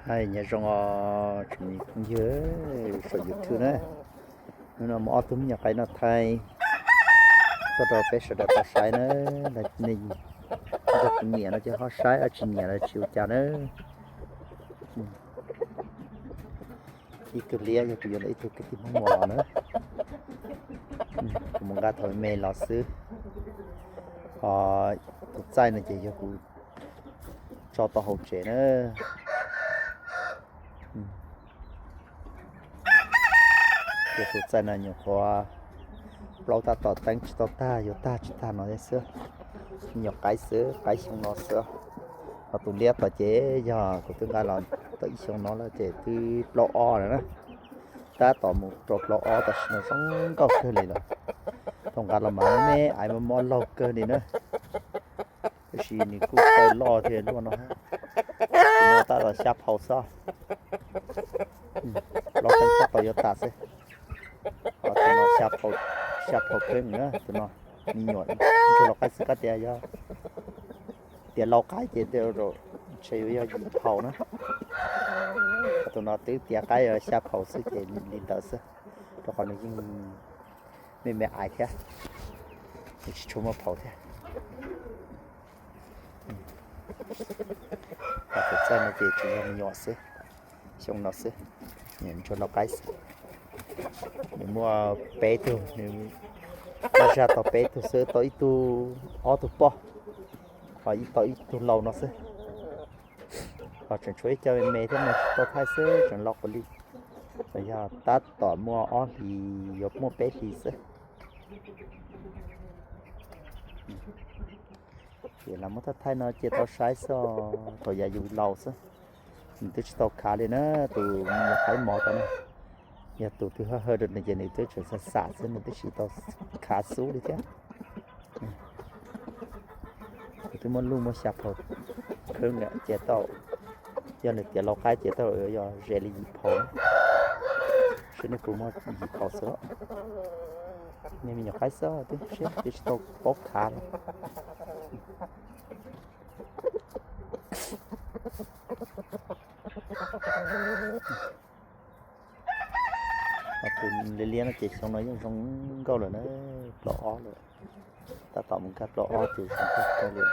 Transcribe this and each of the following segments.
Hais nyob zoo os tsoom phooj ywg saum YouTube na. Hnub no muaj ob tug me nyuam qaib noj thaij tuaj rau peb sawv daws tau saib na. Nej nrog kuv nyiam no ces ho saib, tsis nyiam los tsis ua cas na. Ib tug liab yog kuv yuav los ib tug kwv tij Hmoob Muas los na. Kuv mus nqa thaum me los xwb. Ho tus txaij no ces yog kuv tso tau hauv tsev na. Ces tus txaij no nyuam qhuav plaub tab tom teeb tsis tau tag, yuav tag tsis tag no xwb. Me nyuam qaib xwb, qaib xyoo no xwb. Ho tus liab tom ces yog kuv twb nqa los tau ib xyoo no lawm ces twb plaub ob lawm na. Tab tom mus rau plaub ob tam sim no zoo nkauj kawg li lawm. Thaum nqa los mas me me aiv mob mob laug kawg li na. Tab sis nws kuj tawv loj thiab luaj no. Tus no tab tom xya phaus xwb. Plaub teeb tab tom yuav tas xwb. Tus no xya phaus kawg na, tus no me nyuam ntsuag lau qaib xwb. Koj tias yog tias lau qaib ces ntshe yuav yog yim phaus na. Tus no twb tiav qaib xya phaus xwb ces li ntawd xwb, rau qhov nws yeej me me aiv thiab, nws tsis tshua muaj phaus thiab. Tus txaij no ces tsuas yog me nyuam xwb, xyoo no xwb, ntsuag lau qaib xwb. Nws muaj peb tug, nws zaj tau peb tug xwb, tau ib tug, ob tug poj, ho tau ib tug lau no xwb. Ho tseem tshuav ib co me me thiab mas tsis tau thaij xwb, tseem lau quav li. Yog tab tom muaj ob hlis, yuav muaj peb hlis xwb. Ces los muab thaij thaij no cia tau saib xwb, thaum yav yus laus xwb. Nws twb tsis tau khav li na, tus me nyuam qaib mov tod na. Yog tus twg hawj hawj rau nws ces nws twb tseem xam xam xwb, nws twb tsis tau khav xub li thiab. Kuv twb muab luj muab xya phaus kheeb lawm ces tau, yog nws tiav lau qaib ces tau yog ze li yim phaus, seb nws puas muaj yim phaus xwb. Nej me nyuam qaib xwb twb siab twb tsis tau paub khav li. Tus liab liab no ces xyoo no yeej zoo nkauj lawm na, plaub ob lawm. Tab tom mus nkag plaub ob ces zoo nkauj kawg li.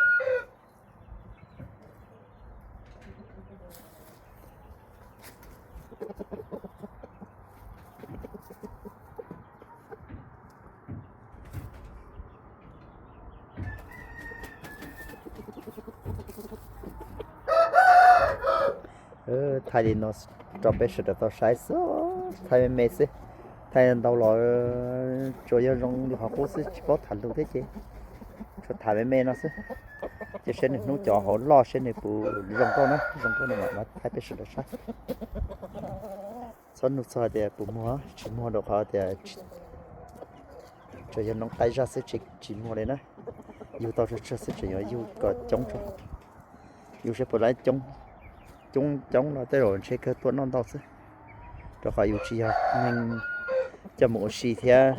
Thaij li no rau peb sawv daws tau saib xwb, thaij me me xwb. Thaij ntau los tsuas yog zoo li qhov qub xwb, tsis paub tham lus thiab ces tsuas tham me me no xwb. Ces saib nws hnub cov hauv loj seb nws puas zoo nkauj na, zoo nkauj no mam thaij peb sawv daws saib. Txhob nug txog tias puas muag tsis muag rau qhov tias tsuas yog noob qaib zaj xwb, tsis muag li na. Yug tau tsawg tsawg xwb tseem yuav yug kom coob tso. Yug seb puas laib coob coob no tej zaum ntshe kawg tuaj noj ntau xwb, rau qhov yus tsis yog neeg coj mus ua si thiab,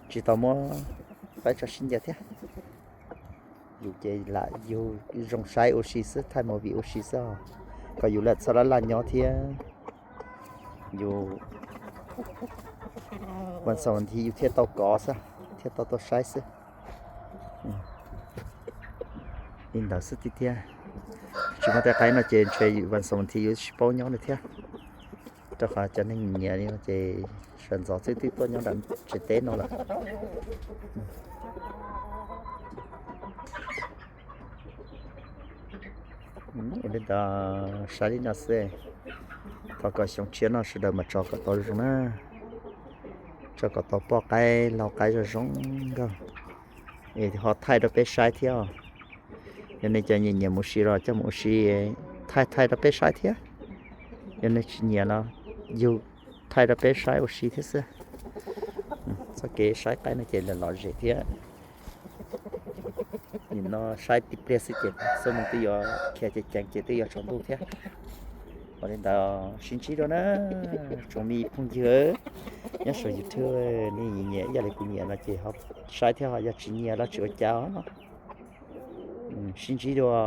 tsis tau muab qaib tso sib ncaws thiab. Yus ces lam yug zoo saib ua si xwb, thaij movie ua si xwb, kom yus lam txhob laj laj nyob thiab. Yus vas xaum vas thiv yus thiaj tau kov xwb, thiaj tau tau saib xwb. Li ntawd xwb tiag tiag. Tsis muaj tej qaib no ces ntshe yus vas xaum vas thiv yus tsis paub nyob li thiab, rau qhov cov neeg nyiam li no ces sawv ntxov xwb twb tuaj nyob nram tsev teb no lawm. Ua li ntawd saib li no xwb. Thov kom xyoo tshiab no sawv daws mam tso kom tau zoo na, tso kom tau poj qaib lau qaib zoo zoo nkauj, es ho thaij rau peb saib thiab. Yog nej cov nyiam nyiam mus ua si los coj mus ua si, thaij thaij rau peb saib thiab. Yog nej tsis nyiam los yug thaij rau peb saib ua si thiab xwb. Txoj kev saib qaib no ces lom lom zem thiab. Nim no saib tib pliag xwb ces xuab moos twb yuav khiav ceev ceev ces twb yuav tsaus ntuj thiab. Ua li ntawd sib ntsib dua na tsoom me phooj ywg nyob saum YouTube, nej nyiam ib yam li kuv nyiam no ces ho saib thiab, ho yog tsis nyiam los tsis ua cas. Sib ntsib dua.